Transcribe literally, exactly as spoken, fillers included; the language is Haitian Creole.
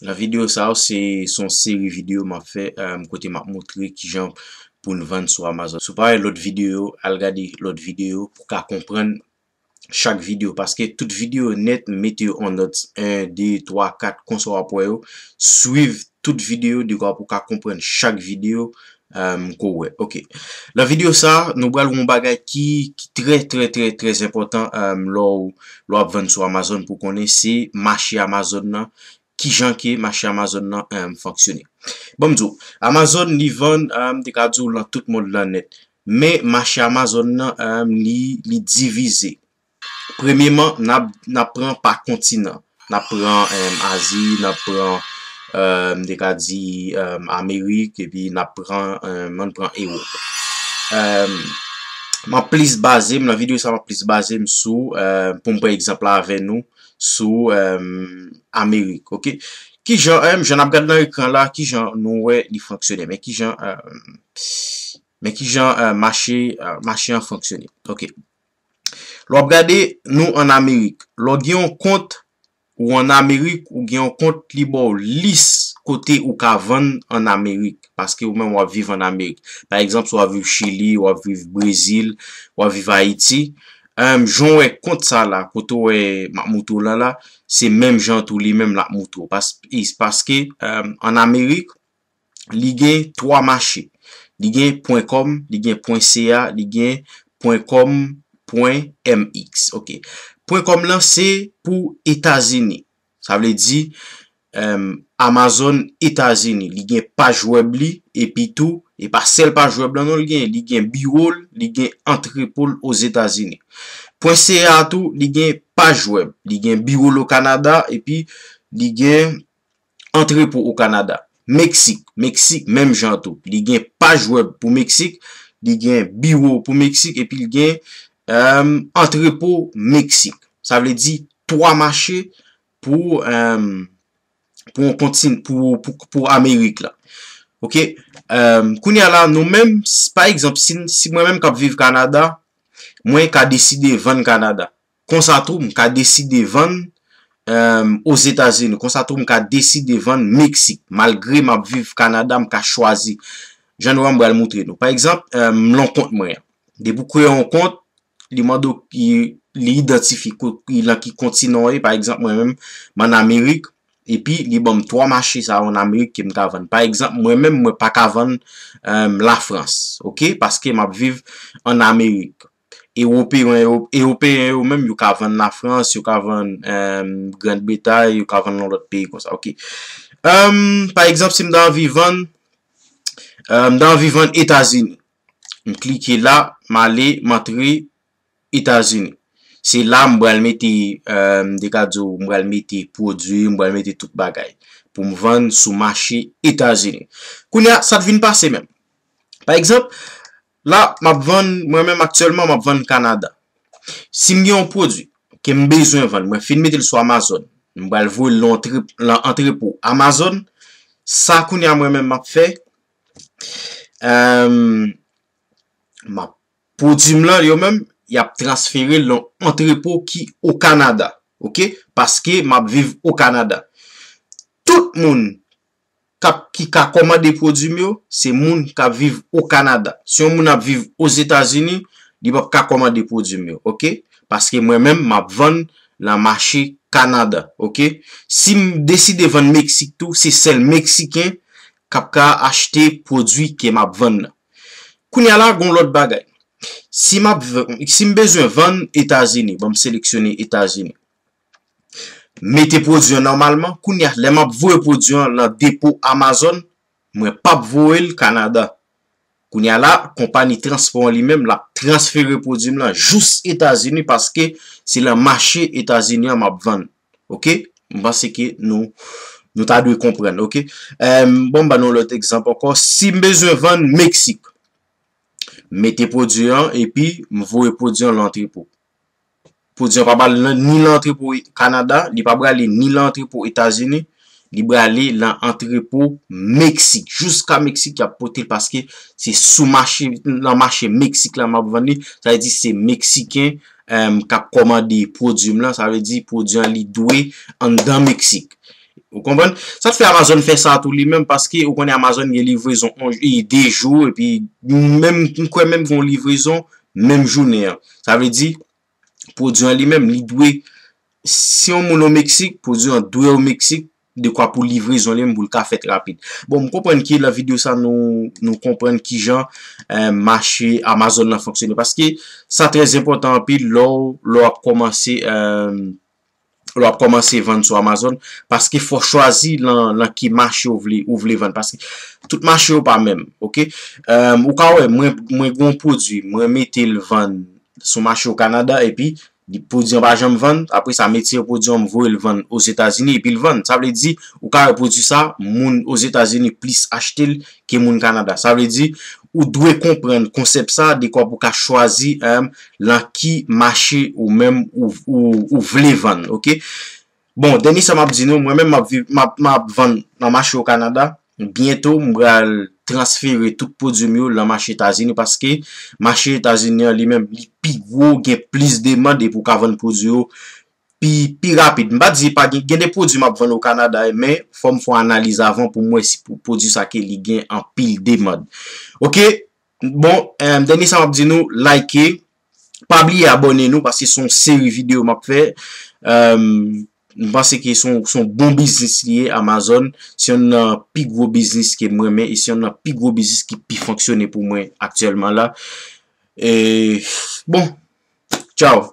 Nan videyo sa yo, se, se yon seri videyo m ap fè, em, kote m ap montre kijan pou n vann sou Amazon. Si w pa wè lòt videyo yo, al gade lòt videyo pou w ka konprann chak videyo, paske tout videyo nèt, m mete yo an nòt, en, de, twa, kat, konsa w ap wè yo. Swiv tout videyo, dekwa pou w ka konprann chak videyo, em, ke w wè. Ok. Nan videyo sa, nou pral wè yon bagay ki, ki trè, trè, trè, trè enpòtan, em, lè w, lè w ap vann sou Amazon pou w konnen se mache Amazon nan, kijan ke mache Amazon nan, em, fonksyone. Ban m di w, Amazon, li vann, em, m te ka di w, lan tout mond lan nèt. Men mache Amazon nan, em, li, li divize. Premyeman, n ap, n ap pran pa kontinan. N ap pran, em, Azi, n ap pran, em, m te ka di, em, Amerik, epi n ap pran, em, ann pran Ewòp. Em, m ap plis baze m, nan videyo sa, m ap plis baze m sou, em, pou m pran egzanp la avè nou, sou, em, Amerik, ok? Kijan, em, jan n ap gade nan ekran la, kijan nou wè li fonksyone, men kijan, em, men kijan, em, mache, em, mache an fonksyone, ok? Lè w ap gade, nou ann Amerik. Lè w gen yon kont ou ann Amerik, ou gen yon kont, li ba w lis kote ou ka vann ann Amerik, paske ou menm w ap viv ann Amerik. Pa egzanp, si w ap viv Chili, w ap viv Brezil, w ap viv Ayiti, em, jan w wè kont sa la, kote w wè m ap montre w la la, se menm jan tou li menm l ap montre w. Pas-, is-, paske, em, ann Amerik, li gen twa mache. Li gen pwen kòm, li gen pwen C A, li gen pwen kòm, pwen M X. Ok. Pwen kòm lan se pou Etazini. Sa vle di, em, Amazon Etazini. Li gen paj wèb li, epi tou, e pa sèl paj wèb lan non li gen, li gen biwo l, li gen antrepo l Ozetazini. Pwen C A tou, li gen paj wèb, li gen biwo l o Kanada, epi li gen antrepo o Kanada. Meksik, Meksik, menm jan tou. Li gen paj wèb pou Meksik, li gen biwo pou Meksik, epi li gen, em, antrepo Meksik. Sa vle di twa mache pou, em, pou yon kontin-, pou, pou, pou Amerik la. Ok? Em, kounye a la, nou menm, s-, pa egzanp, si, si mwen menm k ap viv Kanada, mwen ka deside vann Kanada. Konsa tou, m ka deside vann, em, Ozetazini. Konsa tou, m ka deside vann Meksik. Malgre m ap viv Kanada, m ka chwazi. Jan nou wè, m pral montre nou. Pa egzanp, em, m lan kont mwen an. Depi w kreye yon kont, li mande w, li, li idantifye ko-, li lan ki kontinan w ye. Pa egzanp, mwen menm, m ann Amerik, epi li ban m twa mache sa yo ann Amerik ke m ka vann. Pa egzanp, mwen menm, mwen pa ka vann, em, Lafrans, ok? Paske m ap viv ann Amerik. Ewopeyen yo, Ewopeyen yo menm, yo ka vann Lafrans, yo ka vann, em, Grann Bretay, yo ka vann nan lòt peyi konsa, ok? Em, pa egzanp, si m ta anvi vann, em, m ta anvi vann Etazini. M klike la, m ale, m antre Etazini. Se la m pral mete, em, m te ka di w, m pral mete pwodui, m pral mete tout bagay pou m vann sou mache Etazini. Kounye a, sa t vin pase menm. Pa egzanp, la, m ap vann, mwen menm aktyèlman, m ap vann Kanada. Si m gen yon pwodui ke m bezwen vann, mwen fin mete l sou Amazon, m pral voye l lan antre-, lan antrepo Amazon, sa kounye a mwen menm m ap fè, em, m ap, pwodui m lan, yo menm, y ap transfere l lan antrepo ki o Kanada, ok? Paske m ap viv o Kanada. Tout moun k ap, ki ka kòmande pwodui m yo, se moun k ap viv o Kanada. Si yon moun ap viv Ozetazini, li p ap ka kòmande pwodui m yo, ok? Paske mwen menm, m ap vann lan mache Kanada, ok? Si m deside vann Meksik tou, se sèl Meksiken k ap ka achte pwodui ke m ap vann nan. Kounye a la, gon lòt bagay. Si m ap v-, si m bezwen vann Etazini, ban m seleksyone Etazini. Mete pwodui an nòmalman. Kounye a, lè m ap voye pwodui an lan depo Amazon, mwen p ap voye l Kanada. Kounye a la, konpayi transpò an li menm, l ap transfere pwodui m lan jous Etazini paske se lan mache Etazini an m ap vann. Ok? M panse ke nou, nou ta dwe konprann. Ok? Em, bon, m ba nou lòt egzanp ankò. Si m bezwen vann Meksik, m mete pwodui an epi m voye pwodui an lan antrepo. Pwodui an pa pral ni lan antrepo Kanada, li pa prale ni lan antrepo Etazini, li prale lan antrepo Meksik. Jiska Meksik y ap pote l paske se sou mache, lan mache Meksik la m ap vann li. Sa vle di se Meksiken, em, k ap kòmande pwodui m lan. Sa vle di pwodui an li dwe anndan Meksik. Ou konprann? Sa k fè Amazon fè sa tou li menm, paske ou konnen Amazon gen livrezon on, e, de jou, epi menm, m kwè menm gen livrezon menm jounen an. Sa vle di, pwodui an li menm, li dwe, si yon moun o Meksik, pwodui an dwe o Meksik, dekwa pou livrezon li menm pou l ka fèt rapid. Bon, m konprann ke nan videyo sa nou, nou konprann kijan, eh, mache Amazon nan fonksyone. Paske sa trè enpòtan anpil lè w, lè w ap kòmanse, eh, lè w ap kòmanse vann sou Amazon, paske fò w chwazi lan, lan ki mache w vle, ou vle vann, paske tout mache yo pa menm, oke? Eh, ou ka wè, mwen, mwen gen yon pwodui, mwen mete l vann sou mache o Kanada, epi li, pwodui an pa janm vann, apre sa, m retire pwodui an, m voye l vann Ozetazini, epi l vann. Sa vle di, ou ka wè pwodui sa, moun Ozetazini plis achte l ke moun Kanada. Sa vle di, ou dwe konprann konsèp sa, dekwa pou w ka chwazi, eh, lan ki mache ou menm ou, ou, ou vle vann, oke? Bon, dènye sa m ap di nou, mwen menm m ap viv, m ap, m ap vann nan mache o Kanada. Byento, m pral transfere tout pwodui m yo lan mache Etazini, paske mache Etazini an li menm, li pi gwo, gen plis demann epi w ka vann pwodui yo pi, pi rapid. M pa di pa gen, gen de pwodui m ap vann o Kanada, men fò m fè yon analiz avan pou m wè si pwo-, pwodui sa ke li gen anpil demann. Oke? Bon, eh, dènye sa m ap di nou, like, pa bliye abòne nou, paske se yon seri videyo m ap fè. Eh, m panse ke se yon, se yon bon biznis li ye, Amazon. Se youn nan pi gwo biznis ke m renmen, e se youn nan pi gwo biznis ki pi fonksyone pou mwen aktyèlman la. E, bon, tchao.